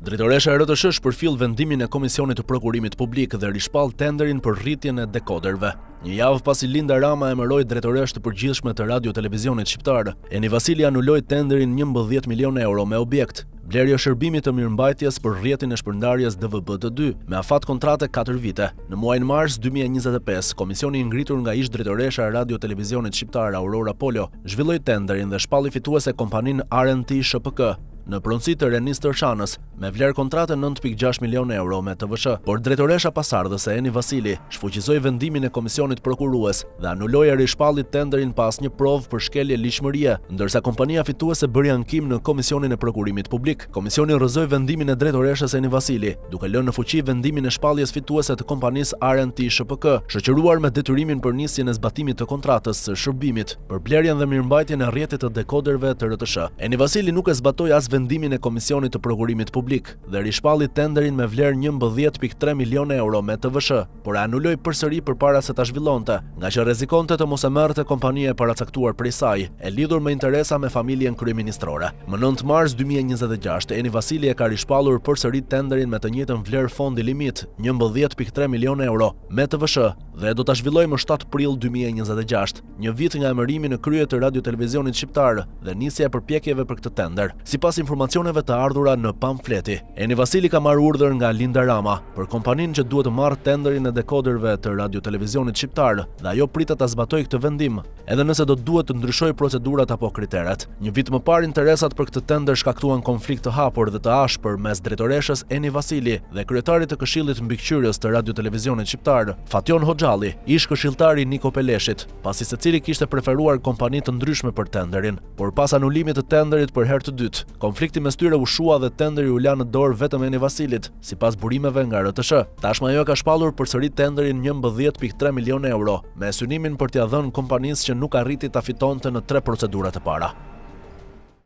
Drejtoresha e RTSH shpërfill vendimin e Komisionit të Prokurimit Publik dhe rishpall tenderin për rritjen e dekoderëve. Një javë pasi Linda Rama e emëroi drejtoreshë të përgjithshme të Radio Televizionit Shqiptar, Eni Vasili anuloi tenderin 11 milionë euro me objekt, blerje shërbimi të mirëmbajtjes për rrjetin e shpërndarjes DVB-T2, me afat kontrate 4 vite. Në muajin mars 2025, komisioni i ngritur nga ish-drejtoresha e Radio Televizionit Shqiptar Aurora Polo, zhvilloi tenderin dhe shpalli fituese kompaninë RNT SHPK, në pronësi të Renis Tërshanës, me vlerë kontrate 9.6 milionë euro me TVSH. Por drejtoresha pasardhëse Eni Vasili shfuqizoi vendimin e Komisionit Prokurues dhe anuloi e rishpalli tenderin pa asnjë provë për shkelje ligjshmërie, ndërsa kompania fituese bëri ankim në Komisionin e Prokurimit Publik. Komisioni rrëzoi vendimin e drejtoreshës Eni Vasili, duke lënë në fuqi vendimin e shpalljes fituese të kompanisë RNT SHPK, shoqëruar me detyrimin për nisjen e zbatimit të kontratës së shërbimit. për blerjen dhe mirëmbajtjen e rrjetit të dekoderëve të RTSH. Eni Vasili nuk e zbatoi as vendimin e Komisionit të Prokurimit Publik dhe rishpalli tenderin me vlerë 11.3 milionë euro me TVSH, por e anuloi përsëri përpara se ta zhvillonte, ngaqë rrezikonte të mos e merrte kompania e paracaktuar prej saj, e lidhur me interesa me familjen kryeministrore. Më 9 mars 2026, Eni Vasili e ka rishpallur përsëri tenderin me të njëjtën vlerë fondi limit, 11.3 milionë euro, me TVSH, dhe do ta zhvillojë më 7 prill 2026. një vit nga emërimi në krye të Radio Televizionit Shqiptar dhe nisja e përpjekjeve për këtë tender. Sipas informacioneve të ardhura në Pamfleti, Eni Vasili ka marrë urdhër nga Linda Rama për kompaninë që duhet të marrë tenderin e dekoderëve të Radio Televizionit Shqiptar dhe ajo pritet ta zbatojë këtë vendim, edhe nëse do të duhet të ndryshojë procedurat apo kriteret. Një vit më parë interesat për këtë tender shkaktuan konflikt të hapur dhe të ashpër mes drejtoreshës Eni Vasili dhe kryetarit të Këshillit Mbikëqyrës të Radio Televizionit Shqiptar, Fatjon Hoxhalli, ish-këshilltar i Niko Peleshit, pasi secili kishte preferuar kompani të ndryshme për tenderin. Por pas anulimit të tenderit për herë të dytë, konflikti mes tyre u shua dhe tenderi u la në dorë vetëm Eni Vasilit, sipas burimeve nga RTSH. Tashmë ajo e ka shpallur përsëri tenderin 11.3 milionë euro, me synimin për t'ia dhënë kompanisë që nuk arriti ta fitonte në tre procedurat e para.